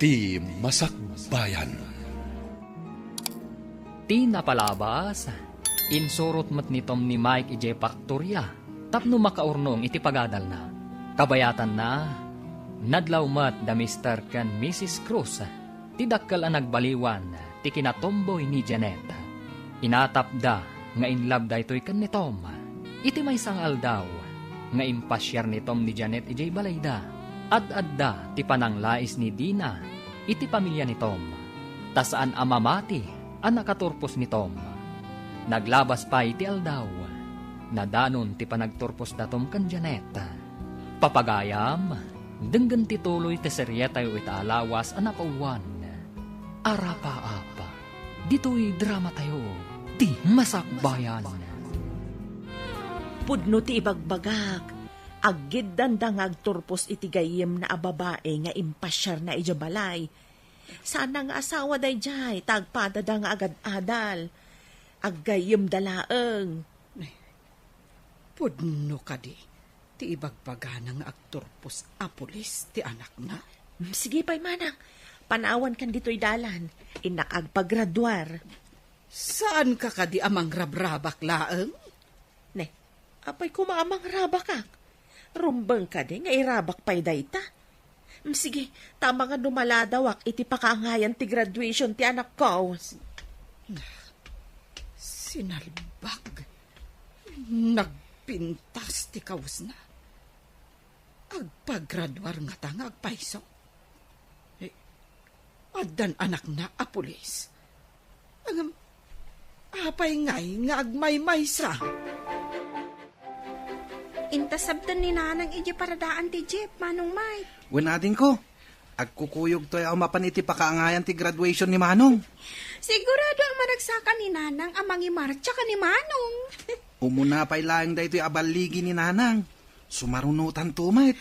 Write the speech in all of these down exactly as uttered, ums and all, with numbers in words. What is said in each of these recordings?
Ti Masakbayan. Ti napalabas, insurot met ni Tom ni Mike idiay faktoria tapno makaurnong iti pagadalna. Kabayatanna, nadlaw met da Mister ken Missus Cruz, ti dakkel a nagbaliwan ti kinatumboy ni Janet. Inatapda nga in love daytoy ken ni Tom. Iti maysa nga aldaw nga impasiar ni Tom ni Janet idiay balayda, ad-adda ti pananglais ni Dina iti pamilya ni Tom, ta saan a mamati a nakaturpos ni Tom. Naglabas pay ti aldaw, nadanon ti panagturpos da Tom ken Janet. Papagayam, denggen ti tuloy ti serietayo ita a lawas a napawan, Arapaap. Ditoy dramatayo, Ti Masakbayan. Pudno ti ibagbagak, aggiddanda nga agturpos iti gayyemna a babai nga impasiarna idiay balay. Saan nga asawa daydiay, ta agpadada nga agad-adal. Aggayyemda laeng. Pudno kadi ti ibagbagana nga agturpos a pulis ti anakna? Mm, sige pay, manang. Panawankan ditoy dalan. Innak agpagraduar. Saanka kadi a mangrabrabak laeng? Ne, apay koma a mangrabakak? Rumbeng kadi nga irabak pay dayta? Mm, sige, ta amangan no maladawak iti pakaangayan ti graduation ti anakko. Sinalbag. Nagpintas ti kawesna. Agpagraduar ngata nga agpayso? Eh, addan anakna a pulis? Ngem, apay ngay nga agmaymaysa? Intasabtan ni Nanang idiay paradaan ti jeep, Manong Mike. Wen, adingko, agkukuyogtoy a mapan iti pakaangayan ti graduation ni Manong. Sigurado a managsaka ni Nanang a mangimartsa ken ni Manong. Umuna pay laeng daytoy a balligi ni Nanang. Sumarunotanto met.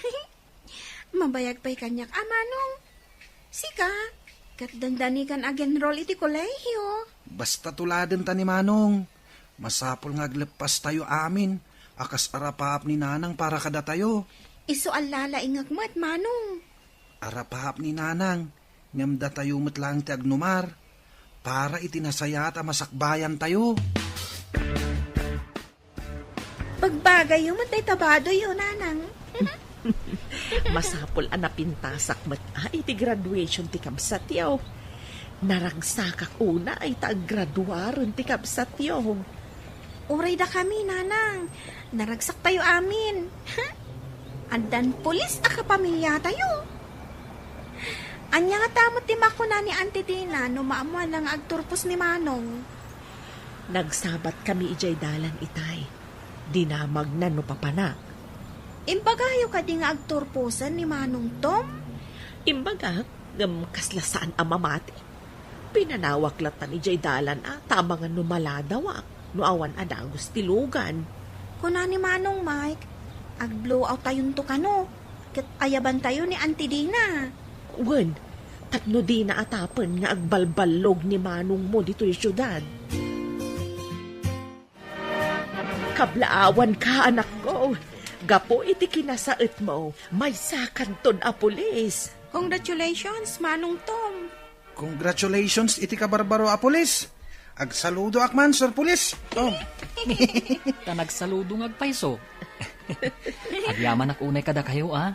Mabayag pay kaniak a, Manong. Sika, ket dandani kan agenroll iti kolehio. Basta tuladenta ni Manong. Masapul nga agleppastayo amin a kas arapaap ni Nanang para kadatayo. Isu a lalaingek met, Manong. Arapaap ni Nanang, ngem datayo met laeng ti agnumar para iti nasayaat a masakbayantayo. Bagbagayyo met dayta badoyyo, Nanang. Masapul a napintasak met a iti graduation ti kabsatyo. Naragsakak unay ta aggraduaren ti kabsatyo. Uray dakami, Nanang. Naragsaktayo amin. Addan pulis a kapamiliatayo. Ania ngata met ti makuna ni Auntie Dina no maammoanna nga agturpos ni Manong? Nagsabatkami idiay dalan itay. Dinamagna no papanak. Imbagayo kadi nga agturposen ni Manong Tom? Imbagak, ngem kasla saan a mamati. Pinanawak latta idiay dalan a ta amangan no maladawak, no awan a dagus ti lugan. Kuna ni Manong Mike, ag-blowout tayonto kano, ket ayabantayo ni Auntie Dina. Wen, tapno dina atapen nga agbalballog ni manongmo ditoy siudad. Kablaawanka, anakko. Gapu iti kinasaetmo, maysakanton a pulis. Congratulations, Manong Tom. Congratulations iti kabarbaro a pulis. Agsaludoak man, Sir Pulis. Oh. Ta nagsaludo nga agpayso. Agyamanak unay kadakayo, a.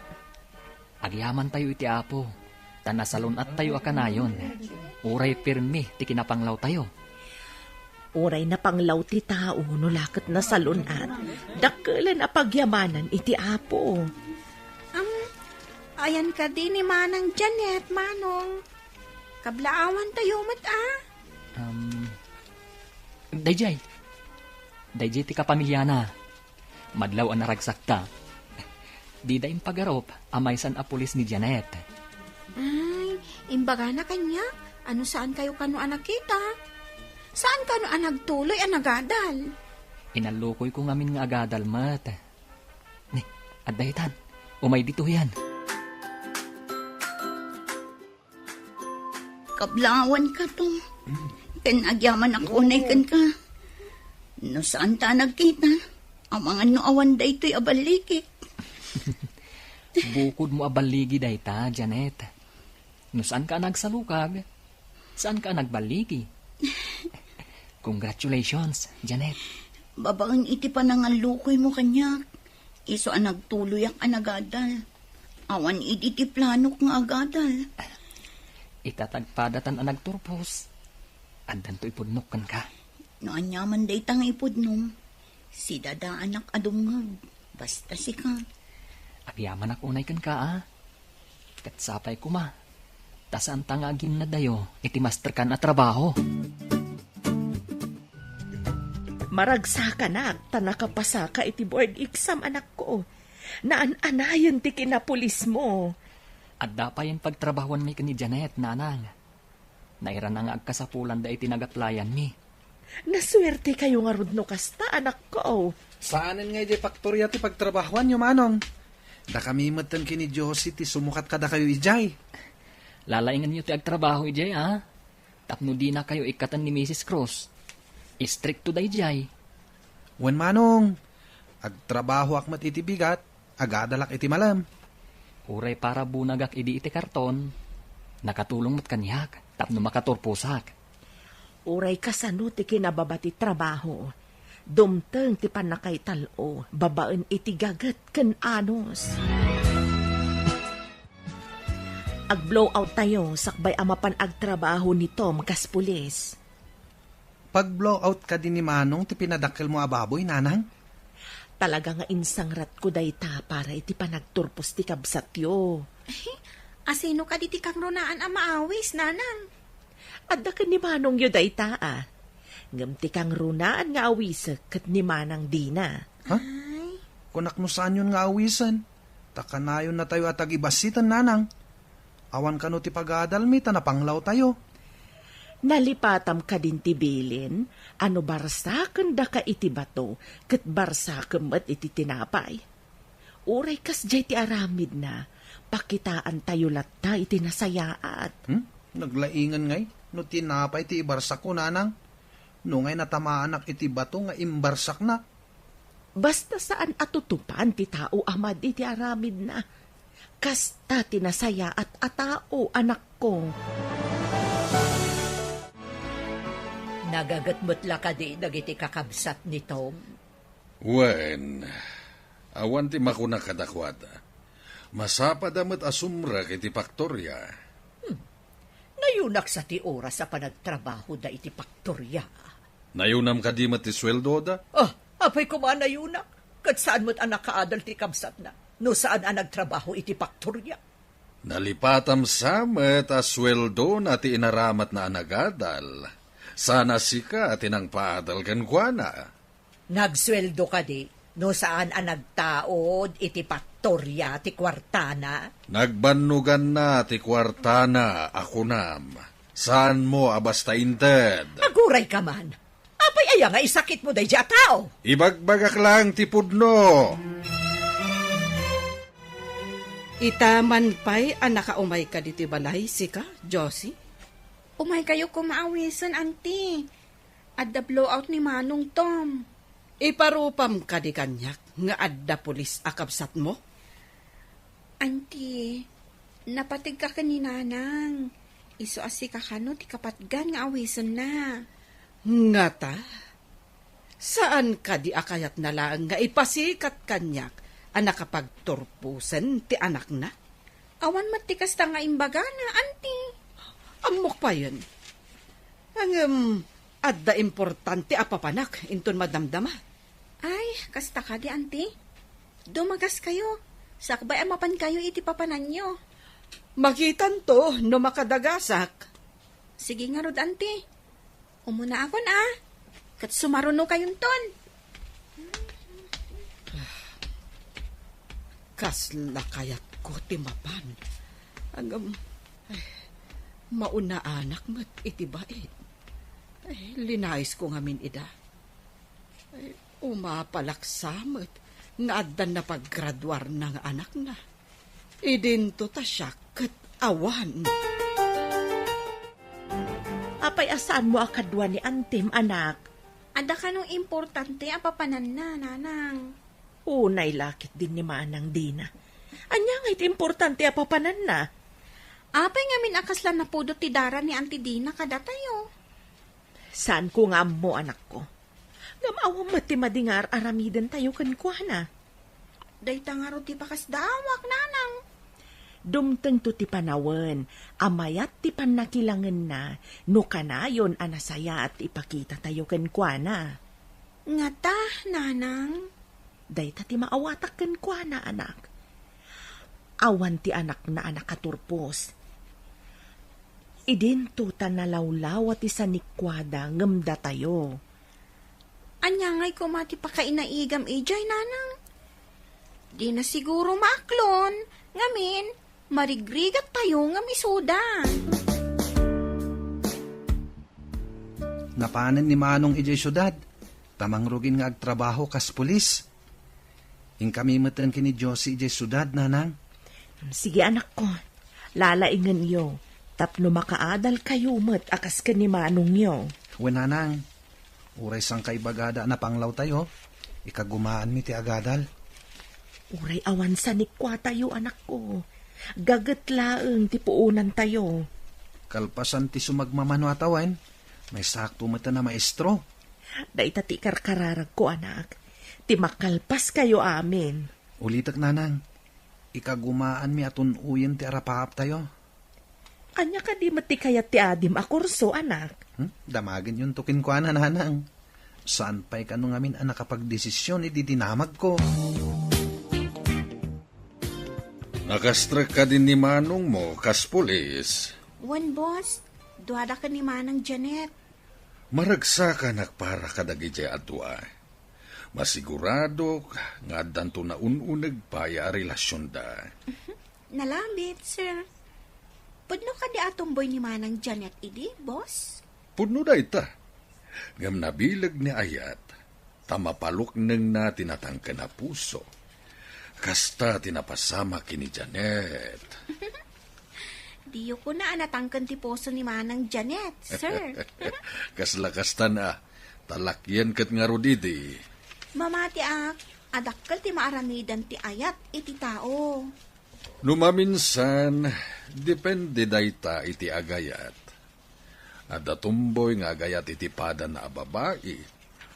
Agyamantayo iti Apo, ta nasalun-attayo a kanayon. Uray pirmi ti kinapanglawtayo. Uray napanglaw ti tao no la ket nasalun-at, dakkelen a pagyamanan iti Apo. Am, ayan kadi ni Manang Janet, Manong. Kablaawantayo met, a? Um, dayjay. Dayjay ti kapamiliana. Madlaw a naragsakta. Dida impagarup a maysan a pulis ni Janet. Ay, imbagana kaniak, a no saan kayo kano a nakita? Saan kano a nagtuloy a nagadal? Inallukoy ko ngamin nga agadal met. Ni, adda itan. Umay ditoyan. Kablaawanka, Tom. Ken agyamanak unay kenka. No saanta a nagkita, amangan no awan daytoy a balligik. Bukodmo a balligi dayta, Janet. No saanka a nagsalukag, saanka a nagballigi. Congratulations, Janet. Babaen iti panangallukoymo kaniak, isu a nagtuloyak a nagadal. Awan idi ti planok nga agadal. Ita tagpadatan a nagturpos, addanto ipudnok kenka. No aniaman dayta nga ipudnom, sidadaanak a dumngeg, basta sika. Agyamanak unay kenka, a. Ket sapay koma, ta saanta nga aginnadayo iti masterkan a trabaho. Maragsakanak ta nakapasaka iti board exam, anakko. Naan-anayen ti kinapulismo. Adda payen pagtrabahuanmi ken ni Janet, nanang. Nairana nga agkasapulanda iti nagaplayanmi. Nasuertekayo ngarud no kasta, anakko. Saanen nga idiay faktoria ti pagtrabahuanyo, manong. Dakami metten ken ni Josie ti sumukat kadakayo idiay. Lalaingenyo ti agtrabaho idiay, a? Tapno dinakayo ikkaten ni Misis Cruz. Istrikto daydiay. Wen, manong. Agtrabahoak met iti bigat, agadalak iti malem. Uray para bunagak idi iti karton, nakatulong met kaniak tapno makaturposak. Uray kasano ti kinababa ti trabaho, dumteng ti pannakaital-o babaen iti gaget ken anus. Ag-blowout tayo sakbay a mapan agtrabaho ni Tom kas pulis. Pag-blowout kadi ni Manong ti pinadakkelmo a baboy, nanang? Talaga nga insangratko dayta para iti panagturpos ti kabsatyo. Asino kadi ti kangrunaan a maawis, nanang? Adda ken ni Manongyo dayta, a. Ngem ti kangrunaan nga awisek ket ni Manang Dina. Ha? Ay. Kunak no saanyon nga awisen. Ta kanayonnatayo a tagibassiten, nanang. Awan kano ti pagadalmi ta napanglawtayo. Nalipatam kadin ti bilin a no barsakendaka iti bato, ket barsakem met iti tinapay. Uray kasdiay ti aramidna, pakitaantayo latta iti nasayaat. Hmm? Naglaingen ngay no tinapay ti ibarsakko, nanang. No ngay natamaanak iti bato nga imbarsakna. Basta saan a tutupan ti tao a madi ti aramidna. Kasta ti nasayaat a tao, anakko. Nagaget met la kadi dagiti kakabsat ni Tom? Wen, awan ti makuna kadakuada. Masapada met a sumrek iti paktoria. Hmm. Nayunak sa ti oras a panagtrabahoda iti paktoria. Nayunam kadi met ti sueldoda? Ah, apay koma a nayunak. Ket saan met a nakaadal ti kabsatna no saan a nagtrabaho iti paktoria. Nalipatam sa met a sueldona ti inaramatna a nagadal. Saan a sika ti nangpaadal kenkuana. Nagsueldo kadi no saan a nagtaud iti paktoria ti kuartana? Nagbannoganna ti kuartana a kunam. Saanmo a basta inted? Aguray ka man. Apay aya nga isakitmo daydi a tao? Ibagbagak lang ti pudno. Ita man pay a nakaumayka ditoy balay, sika, Josie? Umaykayo koma awisen, Auntie. Adda blowout ni Manong Tom. Iparupam kadi kaniak nga adda pulis a kabsatmo? Auntie, napategka ken ni Nanang. Isu a sika kano ti kapatgan nga awisenna. Ngata? Saan kadi a kayatna laeng nga ipasikat kaniak a nakapagturposen ti anakna? Awan met ti kasta nga imbagana, Auntie. Ammok payen. Ngem, adda importante a papanak inton madamdama. Ay, kasta kadi, Auntie? Dumagaskayo, sakbay a mapankayo iti papananyo. Makitanto no makadagasak. Sige ngarud, Auntie. Umunaakon, a. Ket sumarunokayonton. Kasla kayatko ti mapan. Ngem, ay, maunaanak met iti bait. Ay, linaisko ngamin ida. Ay, umapalak sa met nga addan napaggraduarna nga anakna. Idinto ta siak ket awan. Apay a saanmo a kadua ni Antim, anak? Adda kano importante a papananna, Nanang? Unay la ketdin ni Manang Dina. Ania ngay ti importante a papananna? Apay ngamin a kasla napudot ti dara ni Auntie Dina kadatayo? Saanko nga ammo, anakko. Ngem awan met ti madi nga ar-aramidentayo kenkuana. Dayta ngarud ti pakasdaawak, nanang. Dumtengto ti panawen a mayat ti pannakilangenna no kanayon a nasayaat ti ipakitatayo kenkuana. Ngata, nanang? Dayta ti maawatak kenkuana, anak. Awan ti anakna a nakaturpos. Idinto ta nalawlawa ti sanikuada ngem datayo. Ania ngay koma ti pakainaigam idiay, nanang? Dina siguro maaklon, ngamin, marigrigat tayo ngem isuda. Napanen ni Manong idiay siudad, ta mangrugin nga agtrabaho kas pulis. Inkami met ken ni Josie idiay siudad, nanang. Sige, anakko. Lalaingenyo, tapno makaadalkayo met a kas ken ni manongyo. Wen, nanang, uray sangkaibagada a napanglawtayo, ikagumaanmi ti agadal. Uray awan sanikuatayo, anakko. Gaget laeng ti puonantayo. Kalpasan ti sumagmamano a tawen, maysakto met a maestro. Dayta ti ikarkararagko, anak. Ti makalpaskayo amin. Ulitek, nanang. Ikagumaanmi a tun-oyen ti arapaaptayo. Ania kadi met ti kayat ti adim a kurso, anak? Hmm? Damagenyon to kenkuana, nanang. Saan pay kano ngamin a nakapagdesisyon idi dinamagko. Nakastrek kadi ni manongmo kas pulis? Wen, boss. Duada ken ni Manang Janet. Maragsakanak para kadagiti a dua. Masiguradok nga addanto naun-uneg pay a relasionda. Nalabit, sir. Pudno kadi a tumboy ni Manang Janet idi, boss? Pudno dayta. Ngem nabileg ni Ayat, ta mapaluknengna ti natangken a puso. Kasta ti napasamak ken ni Janet. Diyo kuna a natangken ti puso ni Manang Janet, sir. Kasla kastan a, ta lakyen ket ngarud idi. Mamatiak a dakkel ti maaramiden ti Ayat iti tao. No maminsan, depende dayta iti agayat. Adda tumboy nga agayat iti padana a babai,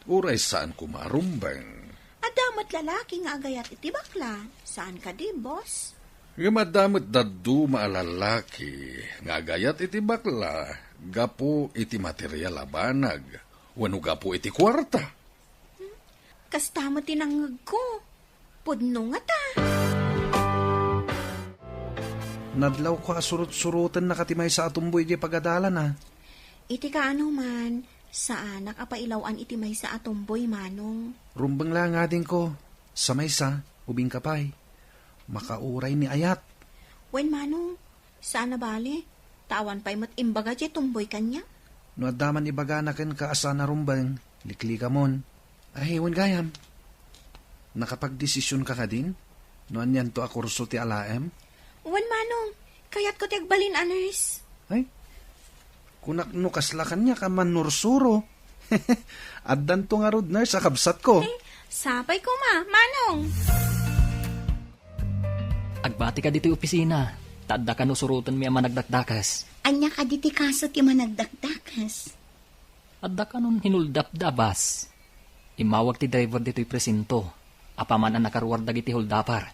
uray saan koma a rumbeng. Adda met lalaki nga agayat iti bakla, saan kadi, boss? Ngem adda met dadduma a lalaki nga agayat iti bakla gapu iti material a banag wenno gapu iti kuarta. Kasta met ti nangngegko. Pudno ngata. Nadlawko a surot-surotennak ti maysa a tumboy idiay pagadalana. Iti kaano man, saanak a pailaw-an iti maysa a tumboy, Manong. Rumbeng la nga adingko. Sa maysa, ubingka pay. Makauray ni Ayat. Wen, Manong, saan a bale, ta awan pay met imbaga diay tumboy kaniak. No adda man ibagana kenka a saan a rumbeng, liklikamon. Ay, wen gayam. Nakapagdesisionka kadin? No anianto a kurso ti alaem? Wen, Manong, kayatko ti agbalin a nurse. Ay, kunak no kasla kaniak a mannursuro. Addanto ngarud nurse a kabsatko. Eh, sapay koma, Manong. Agbati ka ditoy opisina, ta adda kano surotenmi a managdakdakes. Ania kadi ti kaso ti managdakdakes? Adda kanon hinuldapda a bus. Immawag ti driver ditoy presinto, apaman a nakaruar dagiti huldapar.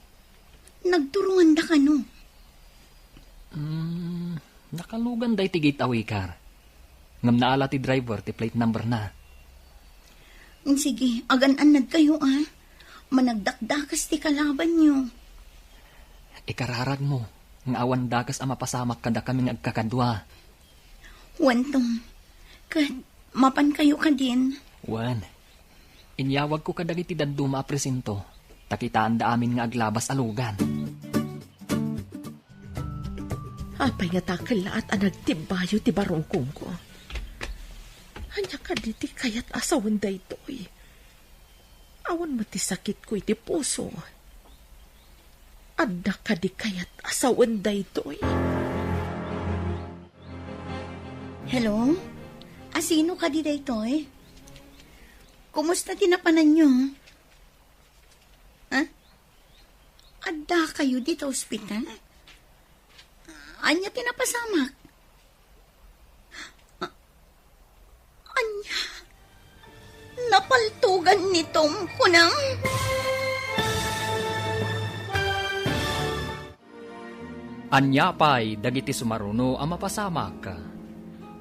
Nagturonganda kano? Hmm, nakaluganda iti gate a wikar. Ngem naala ti driver ti plate number na. Sige, agan-annadkayo, a. Managdakdakes ti kalabanyo. Ikararagmo nga awan dakes a mapasamak kadakami nga agkakadua. Wen, Tom, ket mapankayo kadin? Wen, inyawagko kadagiti dadduma a presinto, ta kitaanda amin nga aglabas a lugan. Apay nga ta kellaat a nagtimbayo ti barukongko? Ania kadi ti kayat a sawen daytoy? Awan met ti sakitko iti puso. Adda kadi kayat a sawen daytoy? Hello? Asino kadi daytoy? Kumusta ti napananyo? Ha? Adda kayo dita ospital? Ania ti napasamak? A-, ania? Napaltogan ni Tom, kunam? Ania pay dagiti sumaruno a mapasamak?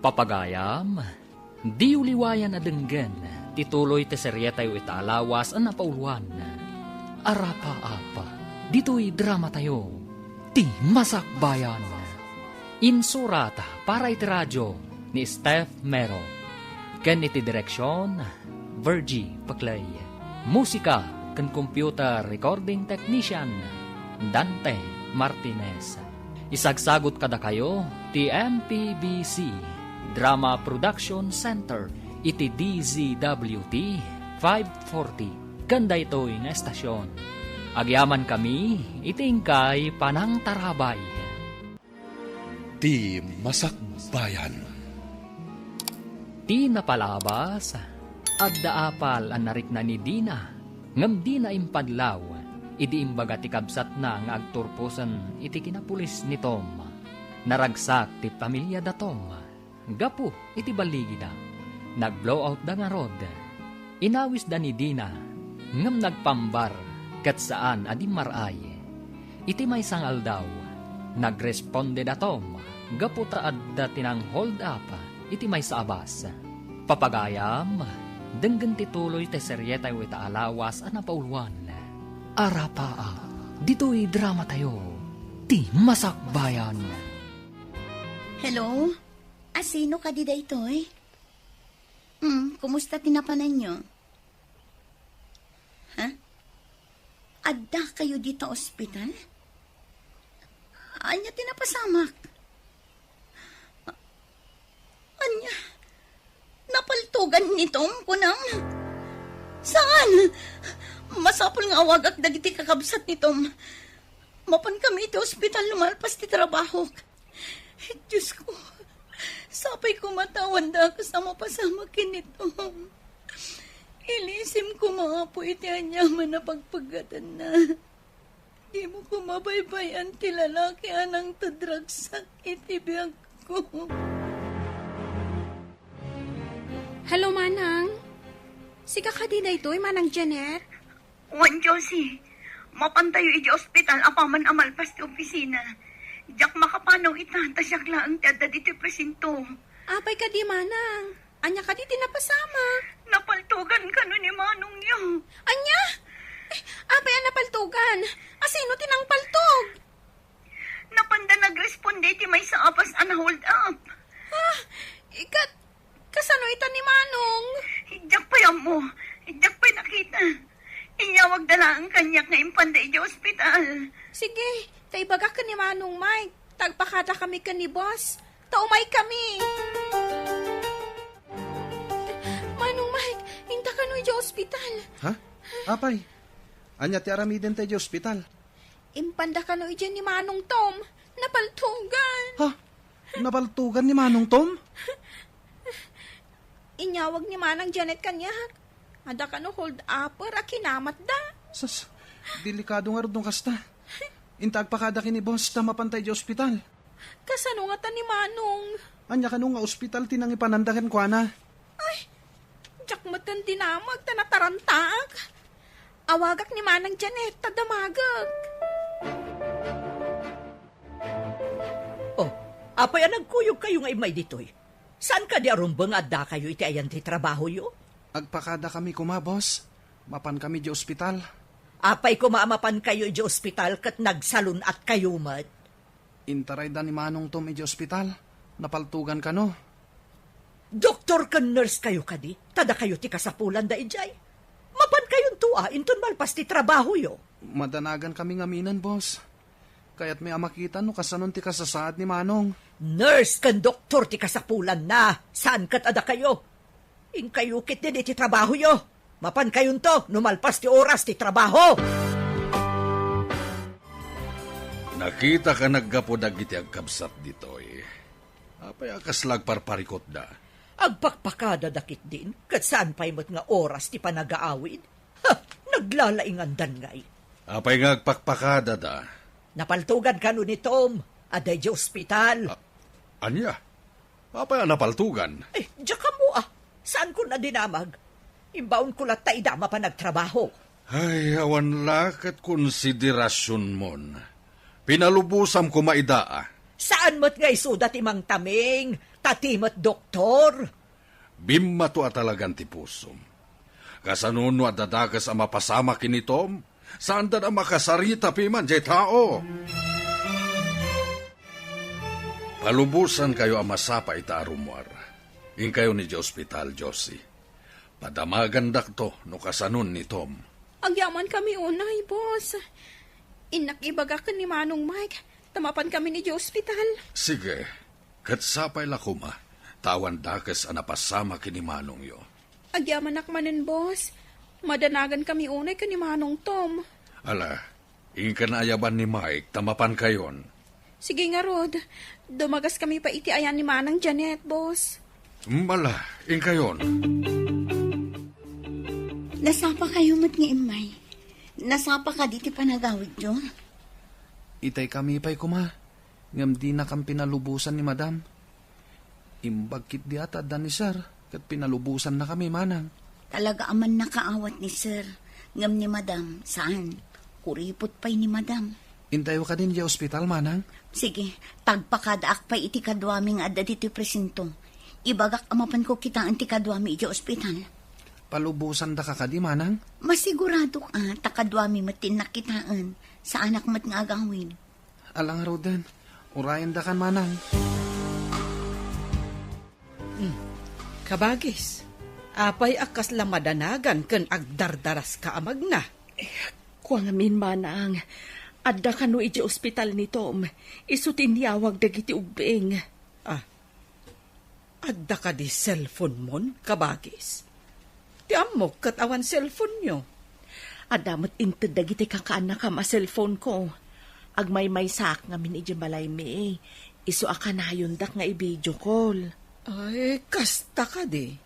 Papagayam, diyo liwayan a denggen ti tuloy ti serietayo ita a lawas a napauloan. Arapaap, ditoy dramatayo, ti Masakbayan. Insurat para iti radio ni Steph Mero, ken iti direksion, Virgie Paclay. Musika ken computer recording technician, Dante Martinez. Isagsagut kadakayo ti M P B C Drama Production Center iti D Z W T five forty ken daytoy nga estasion. Agyamankami iti inkay panangtarabay. Ti Masakbayan. Ti napalabas, adda apal a narikna ni Dina, ngem dina impadlaw idi imbaga ti kabsatna nga agturposen iti kinapulis ni Tom. Naragsak ti pamiliada Tom gapu iti balligida. Nag-blowoutda ngarud. Inawisda ni Dina, ngem nagpambar ket saan a dimmar-ay. Iti maysa nga aldaw, nagrespondeda Tom gapu ta adda ti nang-hold up iti maysa a bus. Papagayam, denggen ti tuloy ti serietayo ita a lawas a napauloan. Arapaap, ditoy dramatayo, ti Masakbayan. Hello? Asino kadi daytoy? Hmm, kumusta ti napananyo? Ha? Adda kayo dita ospital? Ania ti napasamak? Ania? Napaltogan ni Tom, kunam? Saan? Masapul nga awagak dagiti kakabsat ni Tom. Mapan kami iti ospital no malpas ti trabahok. Diosko, sapay koma ta awan dakes a mapasamak ken ni Tom. Ilisim koma, Apo, iti aniaman a pagpaggatanna. Dimo koma baybay-an ti lalaki a nangtedragsak iti biagko. Hello, Manang. Sika kadi daytoy, Manang Janet? Wen, Josie. Mapantayo idiay ospital apaman a malpas ti opisina. Diak makapanaw ita, ta siak laeng ti adda ditoy presinto. Apay kadi, Manang? Ania kadi ti napasamak? Napaltogan kano ni Manongyo. Ania? Eh, apay a napaltogan? Asino ti nangpaltog? Napanda nagresponde iti maysa a bus a na-hold up. Ah, ikat, kasano ita ni Manong? Diak pay ammo. Diak pay nakita. Inyawagda laeng kaniak nga impanda idiay ospital. Sige, ta ibagak ken ni Manong Mike, ta agpakadakami ken ni Boss. Ta umaykami. Manong Mike, inta kano idiay ospital? Ha? Apay? Ania ti aramidenta idiay ospital? Impanda kano idiay ni Manong Tom. Napaltogan. Ha? Napaltogan ni Manong Tom? Inyawag ni Manang Janet kaniak. Adda kano hold-upper a kinamatda. Sus, delikado ngarud no kasta. Inta agpakada ken ni Boss ta mapanta idiay ospital. Kasano ngata ni Manong? Ania kano nga ospital ti nangipananda kenkuana? Ay, diak metten dinamag ta natarantaak. Awagak ni Manang Janet ta damagek. Oh, apay a nagkuyogkayo nga immay ditoy? Saan kadi a rumbeng nga addakayo iti ayan ti trabahoyo? Agpakadakami koma, boss. Mapankami idiay ospital. Apay koma a mapankayo idiay ospital ket nagsalun-atkayo met? Intarayda ni Manong Tom idiay ospital. Napaltogan kano. Doktor ken nurse kayo kadi? Ta dakayo ti kasapulanda idiay. Mapankayonto a inton malpas ti trabahoyo. Madanagankami ngaminen, boss. Kayatmi a makita no kasano ti kasasaad ni Manong. Nurse ken doktor ti kasapulanna, saan ket a dakayo. Inkayo ketdin iti trabahoyo. Mapankayonto no malpas ti oras ti trabaho. Nakita ka naggapu dagiti agkabsat ditoy. Apay a kasla agparparikutda? Agpakpakadada ketdin, ket saan pay met nga oras ti panagaawid. Ha! Naglalaingandan ngay. Apay nga agpakpakadada? Napaltogan kano ni Tom. Adda idiay ospital. Ah, ania? Apay a napaltugan? Eh, diak ammo, ah. Saanko a dinamag? Imbaonko latta ida mapan agtrabaho. Ay, awan la ket konsiderasionmon. Pinalubosam koma ida, ah. Saan met nga isuda ti Mang Taming, ta ti met doktor? Bimmato a talagan ti pusom. Kasano no adda dakes a mapasamak ken ni Tom? Saanda a makasarita piman diay tao. Palubosankayo a masapa ita a rummuar. Inkayo idiay ospital, Josie. Padamagandakto no kasanon ni Tom. Agyamankami unay, boss. Innak ibaga ken ni Manong Mike, ta mapankami idiay ospital. Sige, ket sapay la koma, ta awan dakes a napasamak ken ni manongyo. Agyamanak manen, boss. Madanagankami unay ken ni Manong Tom. Ala, inka naayaban ni Mike ta mapankayon. Sige ngarud, dumagaskami pay iti ayan ni Manang Janet, boss. Mm, ala, inkayon. Nasapakayo met nga immay. Nasapa kadi ti panagawidyo? Itay kami pay koma, ngem dinakam pinalubosan ni Madam. Imbag ketdi a ta adda ni Sir, ket pinalubosannakami, Manang. Talaga a mannakaawat ni Sir, ngem ni Madam, saan. Kuripot pay ni Madam. Intayo kadi idiay ospital, Manang? Sige, tagpakadaak pay iti kaduami nga adda ditoy presinto. Ibagak a mapanko kitaen ti kaduami idiay ospital. Palubosandaka kadi, Manang? Masiguradok a ta kaduami met ti innak kitaen. Saanak met nga agawid. Ala ngaruden, urayendakan, Manang. Hmm. Kabagis, apay a kasla madanagan ken agdardaraska a magna? Kua ngamin, Manang, adda kano idiay ospital ni Tom, isu ti inyawag dagiti ubbing. Ah, adda kadi cellphone-mon, kabagis? Ti ammok ket awan cellphone-yo. Adda met inted dagiti kakaannakam a cellphone-ko. Agmaymaysaak ngamin idiay balaymi. Isu a kanayondak nga i-video call. Ay, kasta kadi.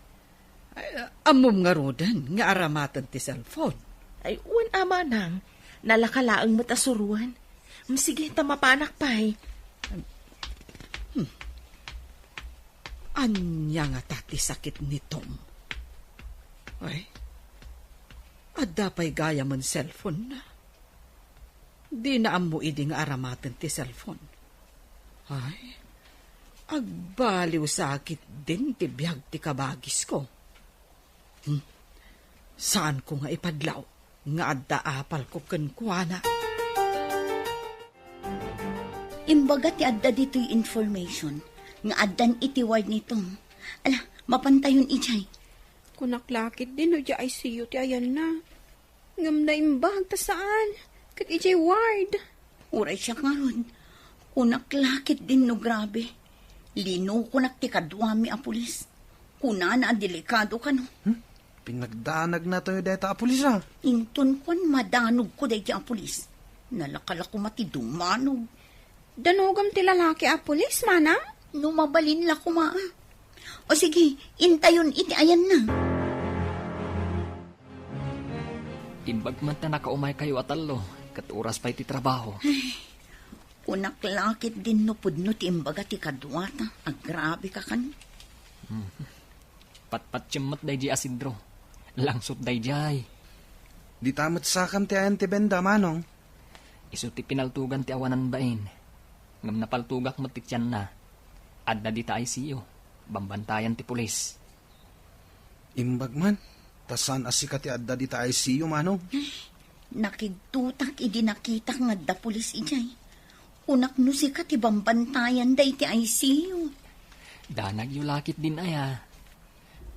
Ay, ammom ngaruden nga aramaten ti cellphone? Ay, wen a, Manang. Nalaka laeng met a suroen. Mm, sige, ta mapanak pay. Hmm. Ania ngata ti sakit ni Tom? Ay, adda pay gayamen cellphone-na. Dina ammo idi nga aramaten ti cellphone. Ay, agbaliw sa ketdin ti biag ti kabagisko. Hmm. Saanko nga ipadlaw nga adda apalko kenkuana. Imbaga ti adda ditoy information nga addan iti ward ni Tom. Ala, mapantayon idiay. Kunak la ketdin no idiay I C U ti ayanna. Ngem naimbag ta saan, ket idiay ward. Uray siak ngarud, kunak la ketdin no grabe. Linukonak ti kaduami a pulis. Kunana a delikado kano. Hmm? Pinagdanagna tayo dayta a pulis, a? Inton kuan, madanogko daydi a pulis. Nalaka la koma ti dumanog. Danogam ti lalaki a pulis, Manang? No mabalin la koma, a. O sige, intayon iti ayanna. Imbag met ta nakaumaykayo a tallo, ket oras pay ti trabaho. Ay, kunak la ketdin no pudno ti imbaga ti kaduata, agrabe ka kan. Hmm. Patpatiem met daydi a sidro. Langsot daydiay. Dita met sakam ti ayan ti benda, Manong. Isu ti pinaltugan ti awanan bain. Ngem napaltugak met ti tianna. Adda dita I C U. Bambantayan ti pulis. Imbag man, ta saan a sika ti adda dita I C U, Manong? Nakigtotak idi nakitak nga adda pulis idiay. Kunak no sika ti bambantayan daydi I C U. Danagyo la ketdin aya.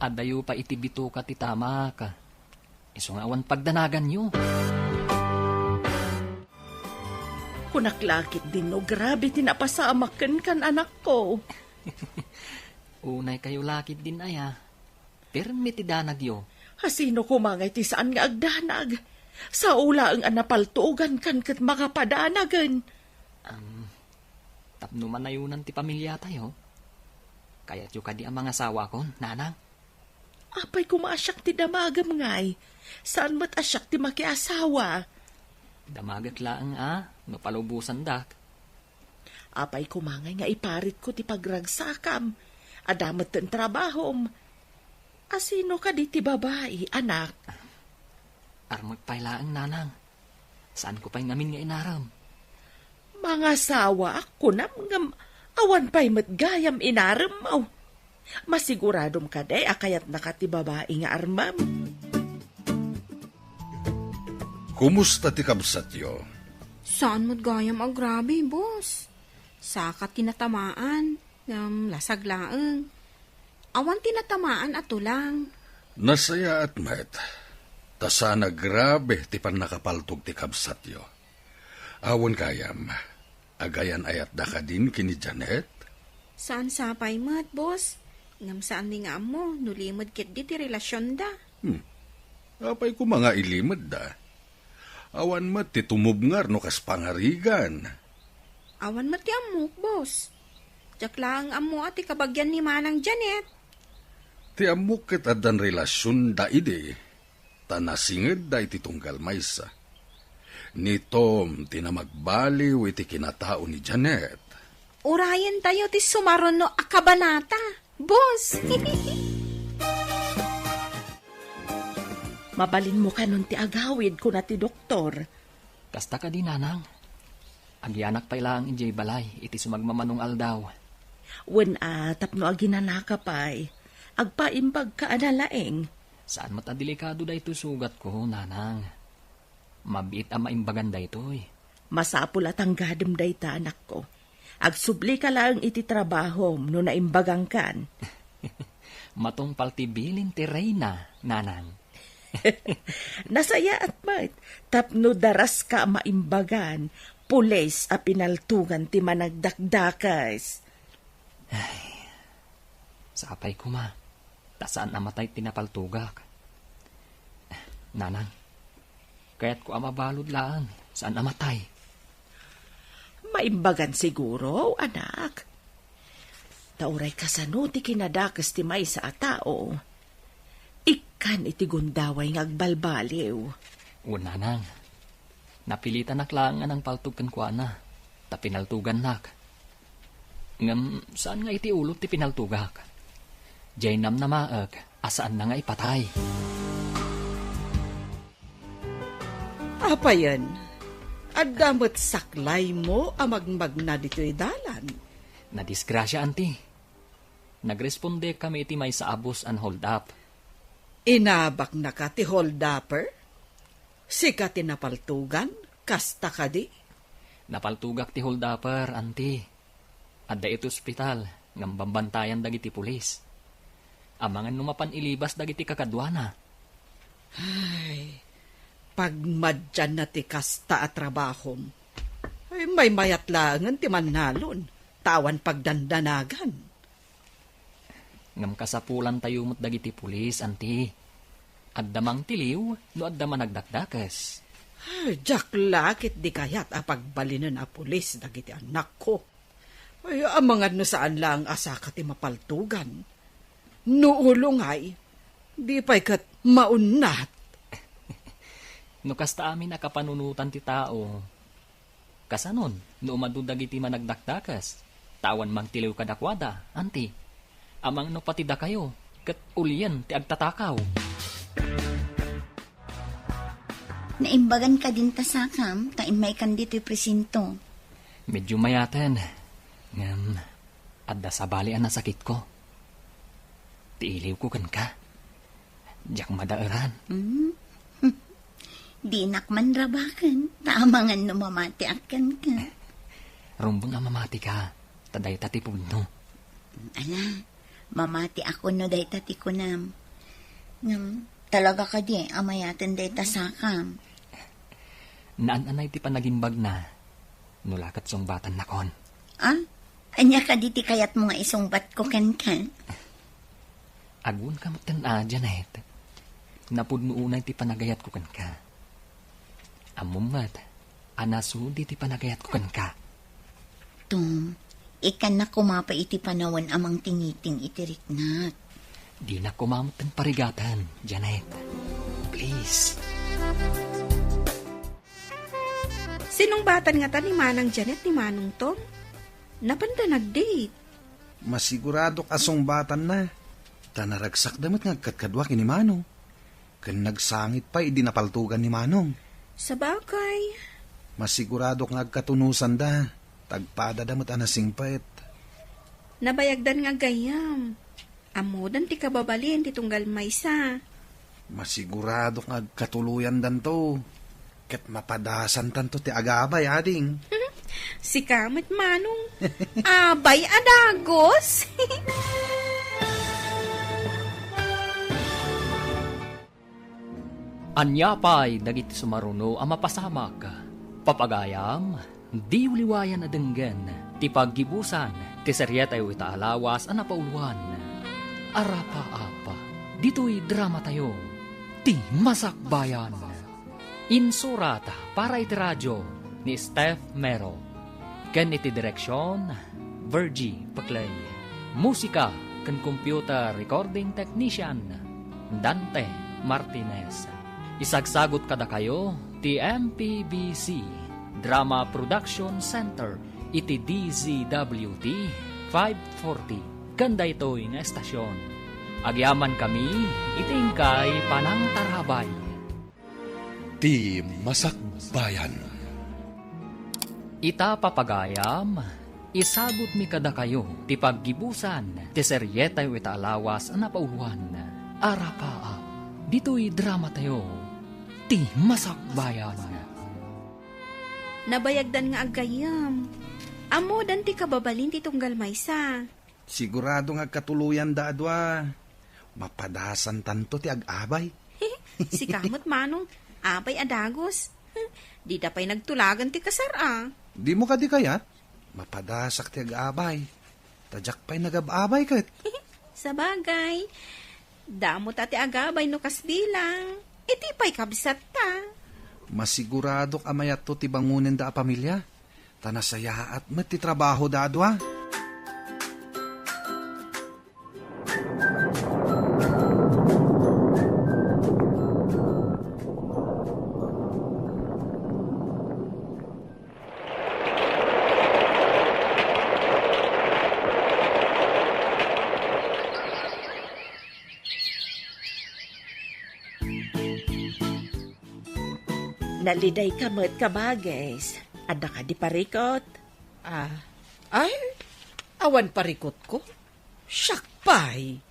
Addayo pay iti bitoka ti tamak. Isu nga awan pagdanaganyo. Kunak la ketdin no grabe ti napasamak kenkan, anakko. Unaykayo la ketdin aya. Pirmi ti danagyo. Asino koma ngay ti saan nga agdanag? Sao laeng a napaltugankan ket makapadanagen. Am, tapno manayonan ti pamiliatayo, kayatyo kadi a mangasawakon, Nanang? Apay koma a siak ti damagem ngay? Saan met a siak ti makiasawa? Damagek laeng a no palubosandak. Apay koma ngay nga iparitko ti pagragsakam? Adda metten trabahom. Asino kadi ti babai, anak? Armek pay laeng, nanang. Saanko pay ngamin nga inarem. Mangasawaak, kunam, ngem awan pay met gayam inaremmo. Masiguradom kadi a kayatnaka ti babai nga armem? Kumusta ti kabsatyo? Saan met gayam agrabe, boss. Saka ti natamaan, ngem lasag laeng. Awan ti natamaan a tulang. Nasayaat met, ta saan agrabe ti pannakapaltog ti kabsatyo. Awan gayam, agayan-ayatda kadin ken ni Janet? Saan sapay met, boss. Ngem saan ni nga ammo no limed ketdi ti relasionda. Hmm. Apay koma nga ilimedda? Awan met ti tumubngar no kas pangarigan. Awan met ti ammok, boss. Diak laeng ammo a ti kabagian ni Manang Janet. Ti ammok ket addan relasionda idi, ta nasingedda iti tunggal maysa. Ni Tom ti namagbaliw iti kinatao ni Janet. Urayentayo ti sumaruno a kabanata, boss. Mabalinmo kanon ti agawid, kuna ti doktor. Kasta kadi, nanang. Agyanak pay laeng idiay balay iti sumagmamano nga aldaw. Wen a, tapno aginanaka pay, agpaimbagka a nalaing. Saan met a delikado daytoy sugatko, nanang. Mabiit a maimbagan daytoy. Masapul a tanggadem dayta, anakko. Agsublika laeng iti trabahom no naimbagangkan. Matungpal ti bilin ti reyna, nanang. Nasayaat met, tapno daraska a maimbagan, pulis a pinaltugan ti managdakdakes. Ay, sapay koma, ta saan a matay ti napaltugak. Nanang, kayatko a mabalud laeng, saan a matay. Maimbagan siguro, anak. Ta uray kasano ti kinadakes ti maysa a tao, ikkan iti gundaway nga agbalbaliw. Wen, nanang, napilitanak laeng a nangpaltog kenkuana, ta pinaltugannak. Ngem saan nga iti ulo ti pinaltugak. Diay namnamaek a saanna nga ipatay. Apayen, adda met saklaymo a magmagna ditoy dalan? Nadisgrasia, anti. Nagrespondekami iti maysa a bus a hold up. Inabaknaka ti hold upper? Sika ti napaltugan? Kasta kadi? Napaltugak ti hold upper, anti. Adda iti ospital, ngem bambantayan dagiti pulis. Amangan no mapan ilibas dagiti kakaduana. Ay, pagmadianna ti kasta a trabahom. Ay, maymayat laengen ti mannalon, ta awan pagdandanagan. Ngem kasapulantayo met dagiti pulis, anti. Adda mangtiliw no adda managdakdakes. Ay, diak la ket di kayat a pagbalinen a pulis dagiti annakko. Ay, amangan no saan laeng a saka ti mapaltugan. No ulo ngay, di pay ket maunnat. No kasta amin a kapanunotan ti tao, kasanon no umadu dagiti managdakdakes, ta awan mangtiliw kadakuada, anti? Amangan no pati dakayo, ket ulien ti agtatakaw. Naimbagan kadin ta sakam, ta immaykan ditoy presinto. Medyo mayaten, ngem adda sabali a nasakitko. Ti iliwko kenka. Diak madaeran. Hmm? Dinak man rabaken, ta amangan no mamatiak kenka. Rumbeng a mamatika, ta dayta ti pudno. Ala, mamatiak no dayta ti kunam. Ngem, talaga kadi a mayaten dayta sakam? Naan-anay ti panagimbagna, no la ket sungbatan nakon. Ah? Ania kadi ti kayatmo nga isungbatko kenka? Agunka metten a, Janet. Napudno unay ti panagayatko kenka. Ammom met a nasudi ti panagayatko kenka. Tom, ikkannak koma pay iti panawen a mangtingiting iti riknak. Dinak koma metten parigaten, Janet. Please. Sinungbatan ngata ni Manang Janet ni Manong Tom? Napanda nag-date? Masiguradok a sungbatanna. Ta naragsakda met nga agkadkadua ken ni Manong. Ken nagsangit pay idi napaltogan ni Manong. Sabagay. Masiguradok nga agkatunusanda. Tagpadada met a nasingpet. Nabayagdan nga gayyem. Ammodan ti kababalin ti tunggal maysa. Masiguradok nga agkatuloyandanto. Ket mapadasantanto ti agabay, ading. Sika met, Manong. Abay a dagus. Ania pay dagiti sumaruno a mapasamak? Papagayam, diyo liwayan a denggen ti paggibusan ti serietayo ita a lawas a napauluan. Arapaap, ditoy dramatayo, Ti Masakbayan. Insurat para iti radio ni Steph Mero. Ken iti direksion, Virgie Peclay. Musika ken computer recording technician, Dante Martinez. Isagsagut kadakayo ti M P B C Drama Production Center iti D Z W T five forty ken daytoy nga estasion. Agyamankami iti inkay panangtarabay. Ti Masakbayan. Ita, papagayam, isagutmi kadakayo ti paggibusan ti serietayo ita a lawas a napauluan. Arapaap, ditoy dramatayo, Ti Masakbayan. Nabayagdan nga aggayyem. Ammodan ti kababalin ti tunggal maysa. Sigurado nga agkatuloyanda a dua. Mapadasantanto ti ag-abay. Sika met, Manong, abay a dagus. Dida pay nagtulagan ti kasar a. Dimo kadi kayat? Mapadasak ti ag-abay. Ta diak pay nagab-abay ket. Sabagay, damo ta ti agabay no kasbilang. Iti pay kabsatta. Masiguradok a mayatto ti bangonenda a pamilia. Ta nasayaat met ti trabahoda a dua. Nalidayka met, kabagis. Adda kadi parikut? Ah, ay, awan parikutko. Siak pay.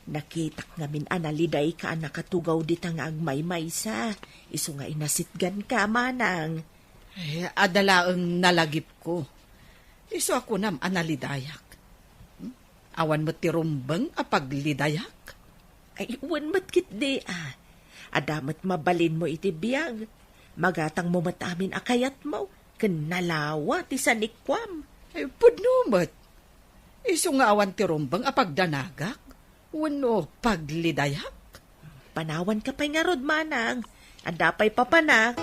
Nakitak ngamin a nalidayka a nakatugaw dita nga agmaymaysa. Isu nga inasitganka, manang. Eh, adda laeng nalagipko. Isu a kunam a nalidayak. Hmm? Awan met ti rumbeng a paglidayak? Ay, wen met ketdi a. Adda met mabalinmo iti biag. Magatangmo met amin a kayatmo, ken nalawa ti sanikuam. Ay, pudno met. Isu nga awan ti rumbeng a pagdanagak, wenno paglidayak? Panawanka pay ngarud, manang. Adda pay papanak.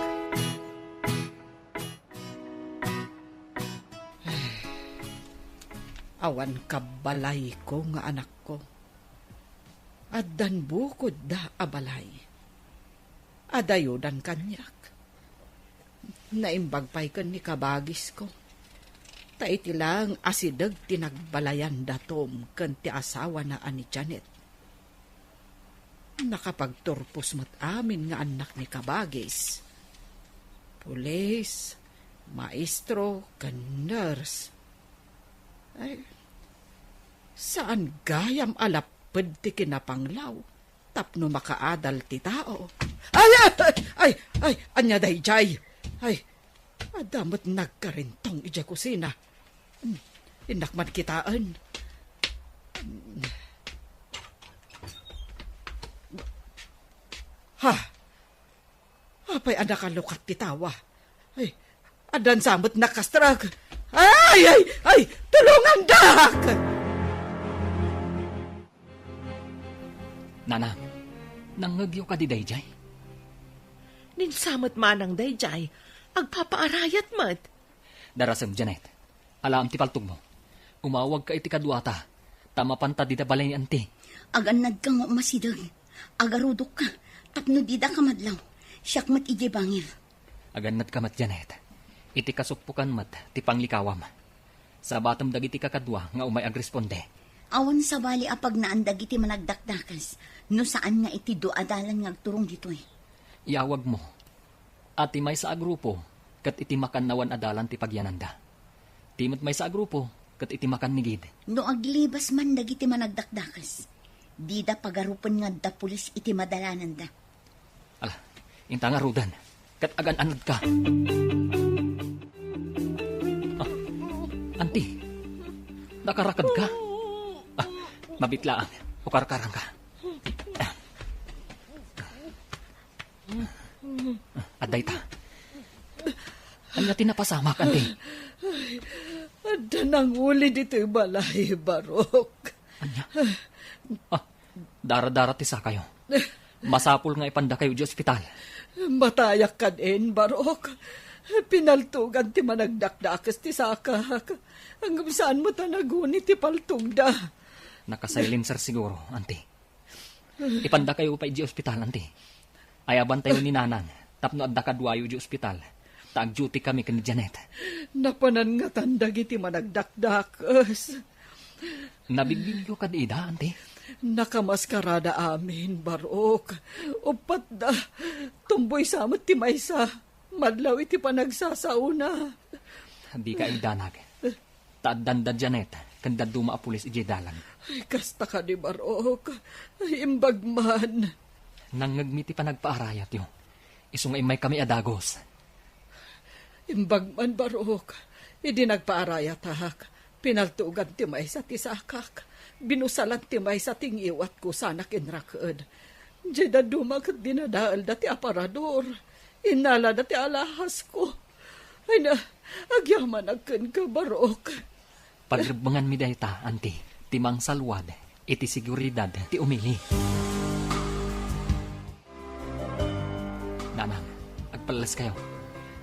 Awan kabbalayko nga anakko. Addan bukodda a balay. Adayodan kaniak. Naimbag pay ken ni kabagisko. Ta iti laeng asideg ti nagbalayan da Tom ken ti asawana a ni Janet. Nakapagturpos met amin nga annak ni kabagis. Pulis, maestro, ken nurse. Ay, saan gayam a lapped ti kinapanglaw tapno makaadal ti tao. Ay, ay, ay, ay, ay, ania daydiay? Ay, adda met nagkarintong idiay kusina. Hmm, innak man kitaen. Ha? Apay a nakalukat ti tawa? Ay, addan sa met nakastrek. Ay, ay, ay, tulongandak! Nanang, nangngegyo kadi daydiay? Ni sa met manang daydiay, agpapaarayat met. Darasem, Janet. Alaem ti paltogmo. Umawagka iti kaduata, ta mapanta dita balay ni Auntie. Agannadka nga umasideg. Agarudokka, tapno didaka madlaw. Siak met idiay bangir. Agannadka met, Janet. Iti kasuppokan met ti panglikawam. Sabatem dagiti kakadua nga umay agresponde. Awan sabali a pagnaan dagiti managdakdakes no saan nga iti dua a dalan nga agturong ditoy. Iawagmo. A ti maysa a grupo, ket iti makannawan a dalan ti pagyananda. Ti met maysa a grupo, ket iti makannigid. No aglibas man dagiti managdakdakes, dida pagarupen nga adda pulis iti madalananda. Ala, inta ngaruden, ket agan-anadka. Ah, anti, nakarakedka? Ah, mabitlaan, ukarkarangka. Adda ita. Ania ti napasamak, anti? Adda nanguli ditoy balay, Barok. Ania? Ah, dara-dara ti sakayo. Masapul nga ipandakayo iti ospital. Matayak kad-en, Barok. Pinaltugan ti managdakdakes ti sakak. Ngem saan met a naguni ti paltogda. Nakasilenser siguro, anti. Ipandakayo pay iti ospital, anti. Ayabantayo ni Nanang, tapno adda kaduayo iti ospital. Ta agduty kami ken ni Janet. Napananngatanna dagiti managdakdakes. Nabigbigyo kadi ida, anti? Nakamaskarada amin, Barok. Uppat da, tumboy sa met ti maysa. Madlaw iti panagsasaona. Dika idanag. Ta addanda Janet, ken dadduma a pulis idiay dalan. Ay, kasta kadi, Barok. Ay, imbag man. Nangngegmi ti panagpaarayatyo. Isu nga immaykami a dagus. Imbag man, Barok. Idi nagpaarayatak, pinaltugan ti maysa ti sakak. Binusalan ti maysa ti ngiwatko sanak inraked. Diay dadduma ket dinadaelda ti aparador. Innalada ti alahasko. Ay na, agyamanak kenka, Barok. Pagrebbenganmi dayta, anti, ti mangsalwad iti seguridad ti umili. Nanang, agpelleskayo.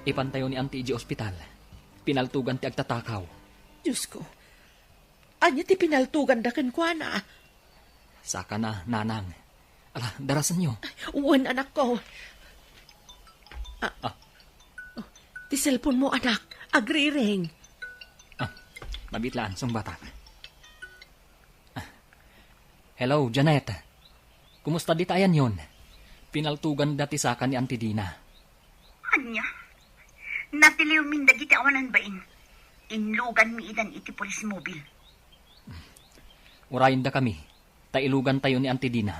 Ipantayo ni anti idiay ospital. Pinaltugan ti agtatakaw. Diosko, ania ti pinaltuganda kenkuana? Sakana, Nanang. Ala, darasenyo. Wen, anakko. Ah, Ah. Oh, ti cellphone mo, anak. Agriring. Ah, mabitlaan, sungbatak. Ah. Hello, Janet. Kumusta dita ayanyon? Pinaltuganda ti saka ni Auntie Dina. Ania? Natiliwmin dagiti awanan bain. Inluganmi idan iti police mobile. Urayendakami, ta ilugantayo ni Auntie Dina.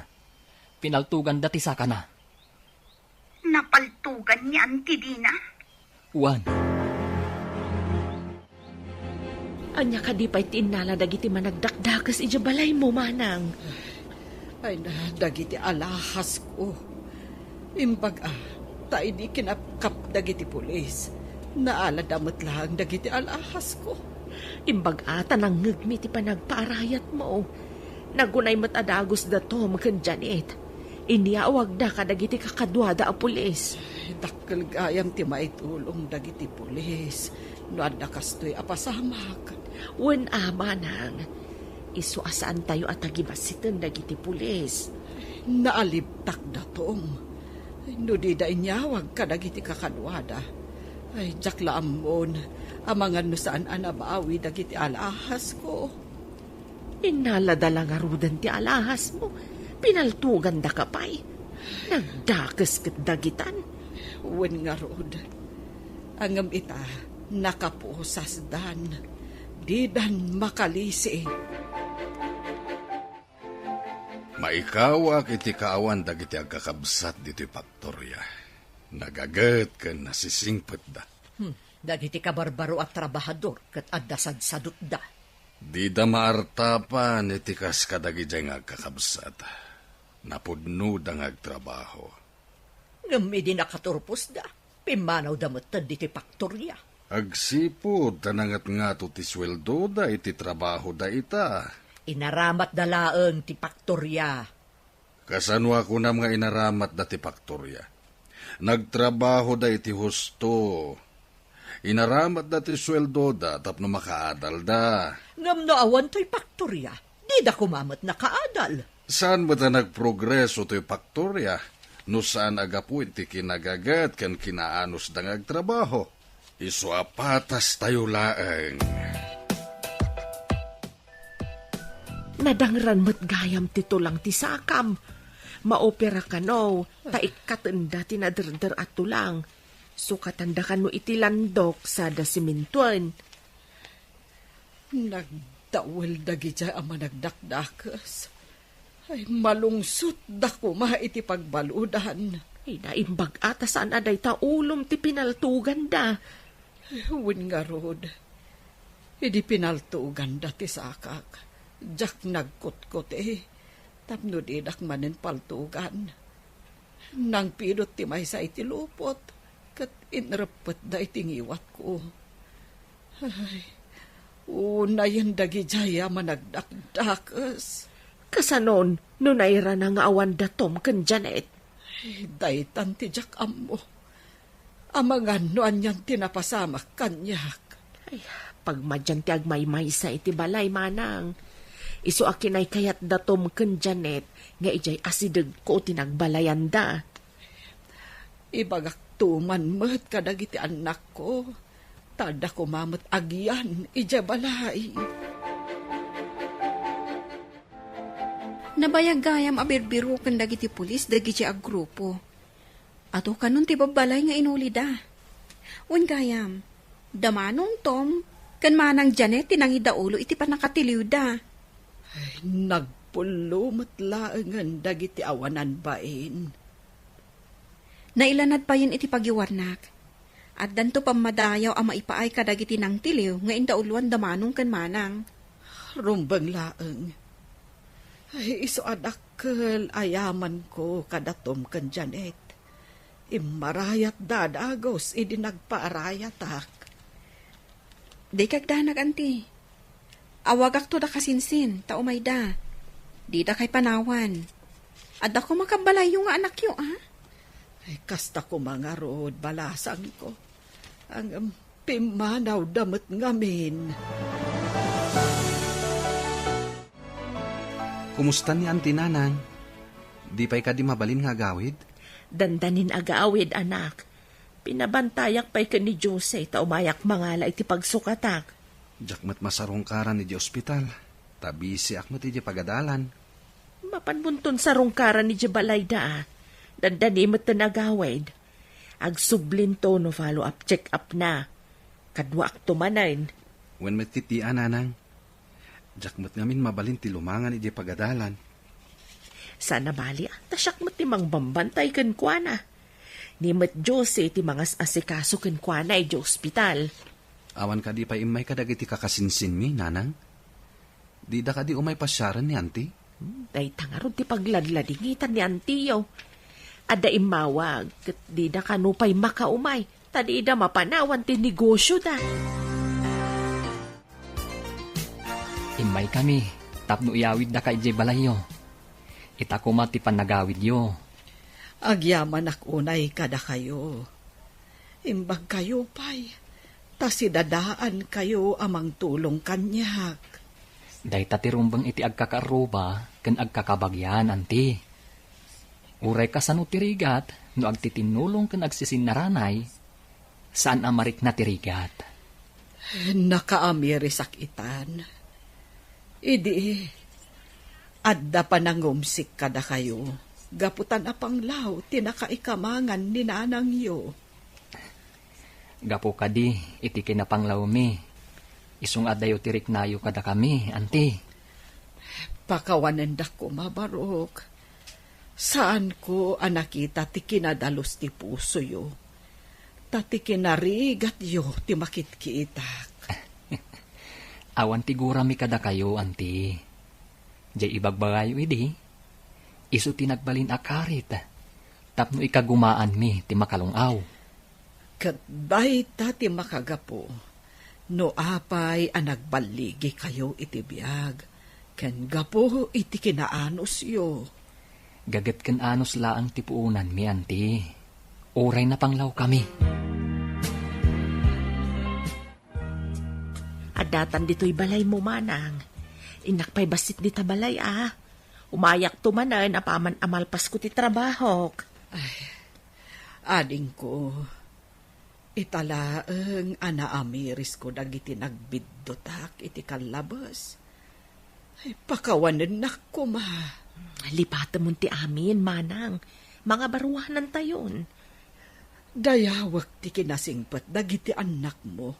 Pinaltuganda ti sakana. Napaltugan ni Auntie Dina? Wen. Ania kadi pay ti innala dagiti managdakdakes idiay balaymo, manang? Ay na, dagiti alahasko. Imbag a, ta idi kinapkap dagiti pulis, naalada met laeng dagiti alahasko. Imbag a, ta nangngegmi ti panagpaarayatmo. Nagunay met a dagus da Tom ken Janet. Inyawagda kadagiti kakaduada a pulis. Dakkel gayam ti maitulong dagiti pulis no adda kastoy a pasamak. Wen a, manang, isu a saantayo a tagibassiten dagiti pulis. Naalibtak da Tom. No dida inyawag kadagiti kakaduada, ay, diak la ammon amangan no saan a nabawi dagiti alahasko. Innalada la ngaruden ti alahasmo. Pinaltugandaka pay. Nagdakes ket dagitan. Wen ngarud. Ngem ita, nakapusasdan. Didan makalisi. Maikawak iti kaawan dagiti agkakabsat ditoy faktoria. Nagaget ken nasisingpetda. Hmm, dagiti kabarbaro a trabahador ket adda sadsadutda. Dida maartapan iti kas kadagidiay nga agkakabsat. Napudnoda nga agtrabaho. Ngem idi nakaturposda, pimmanawda metten ditoy faktoria. Agsipud ta nangatngato ti sueldoda iti trabahoda ita. Inaramatda laeng ti faktoria. Kasano a kunam nga inaramatda ti faktoria? Nagtrabahoda iti husto. Inaramatda ti sueldoda tapno makaadalda. Ngem no awan toy faktoria, dida koma met nakaadal. Saan met a nagprogreso toy faktoria no saan a gapu iti kinagaget ken kinaanusda nga agtrabaho? Isu a patastayo laeng. Nadangran met gayam ti tulang ti sakam. Maopera kano, ta ikkatenda ti naderder a tulang. Sukatanda kano iti landok sada simintoen. Nagdawel dagiti a managdakdakes. Ay, malungsotda koma iti pagbaludan. Ay, naimbag a ta saan a dayta ulom ti pinaltoganda. Wen ngarud, idi pinaltoganda ti sakak, diak nagkutkuti, tapno didak manen paltogan. Nangpidot ti maysa iti lupot, ket inreppetda iti ngiwatko. Ay, unayen dagidiay a managdakdakes. Kasanon no nairana nga awan da Tom ken Janet? Ay, daytan ti diak ammo. Amangan no anian ti napasamak kaniak. Ay, pagmadian ti agmaymaysa iti balay, manang. Isu a kinaykayat da Tom ken Janet nga idiay asidegko ti nagbalayanda. Ibagakto man met kadagiti annakko, ta adda koma met agian idiay balay. Nabayag gayam a birbiroken dagiti pulis dagiti aggrupo. Adu kanon ti babbalay nga inulida. Wen gayam, da Manong Tom ken Manang Janet ti nangidaulo iti pannakatiliwda. Ay, nagpullo met laengen dagiti awanan bain. Nailanad payen iti pagiwarnak. Addanto pammadayaw a maipaay kadagiti nangtiliw nga indauloan da Manong ken Manang. Rumbeng laeng. Ay, isu a dakkel a yamanko kada Tom ken Janet. Immarayatda a dagus idi nagpaarayatak. Dikay agdanag, anti. Awagakto da kasinsin, ta umayda. Didakay panawan. Adda koma kabbalayyo nga anakyo, a? Ay, kasta koma ngarud, balasangko. Ngem pimmanawda met ngamin. Kumusta ni Auntie Nanang? Di pay kadi mabalin nga agawid? Dandanin agawid, anak. Pinabantayak pay ken ni Jose ta umayak mangala iti pagsukatak. Diak met masarungkaran idiay ospital, ta bisiak met idiay pagadalan. Mapanmonton sarungkaran idiay balayda, a. Dandani met ten agawid. Agsublinto no follow-up check-up na. Kaduaakto manen. Wen met ti tia, nanang. Diak met ngamin mabalin ti lumangan idiay pagadalan. Saan a bali, a, ta siak met ti mangbambantay kenkuana. Ni met Jose ti mangas-asikaso kenkuana idiay ospital. Awan kadi pay immay kadagiti kakasinsinmi, nanang? Dida kadi umay pasiaren ni anti? Hmm, dayta ngarud ti pagladladingitan ni antiyo. Adda immawag, ket dida kano pay makaumay, ta dida mapanawan ti negosioda. Immaykami tapno iyawiddaka idiay balayyo. Ita koma ti pannagawidyo. Agyamanak unay kadakayo. Imbagkayo pay, ta sidadaankayo a mangtulong kaniak. Dayta ti rumbeng iti agkakaarruba ken agkakabagian, anti. Uray kasano ti rigat, no agtitinnulong ken agsisinnaranay, saan a marikna ti rigat. Nakaamirisak itan. Idi, adda panangumsik kadakayo, gapu ta napanglaw ti nakaikamangan ni nanangyo. Gapu kadi iti kinapanglawmi, isu nga addayo ti riknayo kadakami, anti. Pakawanendak koma, Barok. Saanko a nakita ti kinadalus ti pusoyo, ta ti kinarigatyo ti makitkitak. Awan ti gurami kadakayo, anti. Diay ibagbagayo idi, isu ti nagbalin a karit tapno ikagumaanmi ti makalung-aw. Ket dayta ti makagapu no apay a nagballigikayo iti biag, ken gapu iti kinaanusyo. Gaget ken anus laeng ti puonanmi, anti. Uray napanglawkami. Addatan ditoy balaymo, manang. Innak pay bassit dita balay, a. Umayakto manen apaman a malpasko ti trabahok. Ay, adingko, ita laeng a naamirisko dagiti nagbiddutak iti kallabes. Ay, pakawanennak koma. Lipatemon ti amin, manang. Mangabaruanantayon. Dayawek ti kinasingpet dagiti annakmo.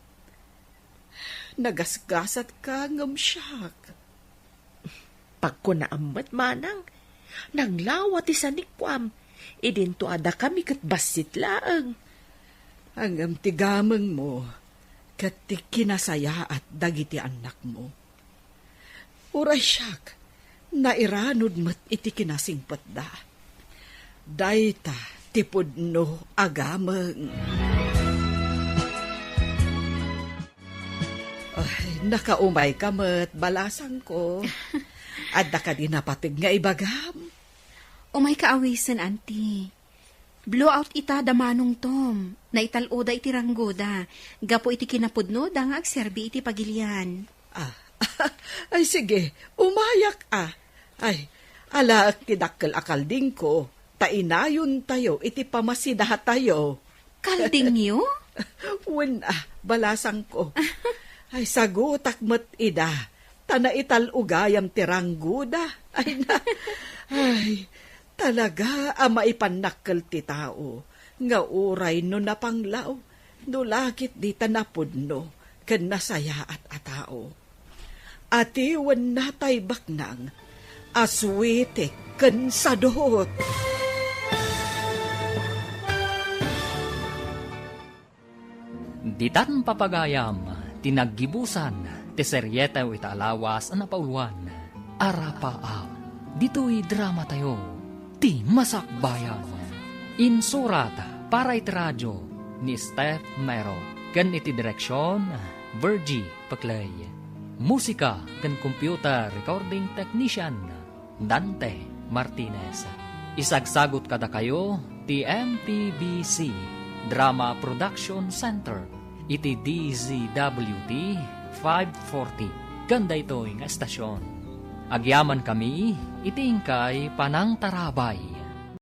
Nagasgasatka ngem siak. Pagkunaam met, manang. Naglawa ti sanikkuam. Idinto a dakami ket bassit laeng. Ngem ti gamengmo ket ti kinasayaat dagiti annakmo. Uray siak, nairanod met iti kinasingpetda. Dayta ti pudno a gameng. Ay, nakaumayka met, balasangko. Adda kadi napateg nga ibagam? Umayka awisen, Auntie. Blowout ita da Manong Tom. Naital-oda iti ranggoda. Gapu iti kinapudnoda nga agserbi iti pagilian. Ah, ay sige, umayak a. Ay, alaek ti dakkel a kaldingko, ta inayontayo iti pamasidatayo. Kaldingyo? Wen a, balasangko. Ay, sagutak met ida, ta naital-o gayam ti ranggoda. Ay na, ay, talaga a maipannakkel ti tao, nga uray no napanglaw, no la ketdi ta napudno ken nasayaat a tao. Atiwenna tay baknang a suitik ken sadot. Ditan papagayam ti naggibusan ti serietayo ita a lawas a napauloan, Arapaap. Ditoy dramatayo, ti Masakbayan. Insurat para iti radio ni Steph Mero ken iti direksion, Virgie Peclay. Musika ken computer recording technician, Dante Martinez. Isagsagut kadakayo ti M P B C Drama Production Center iti D Z W T five forty ken daytoy nga estasion. Agyamankami iti inkay panangtarabay.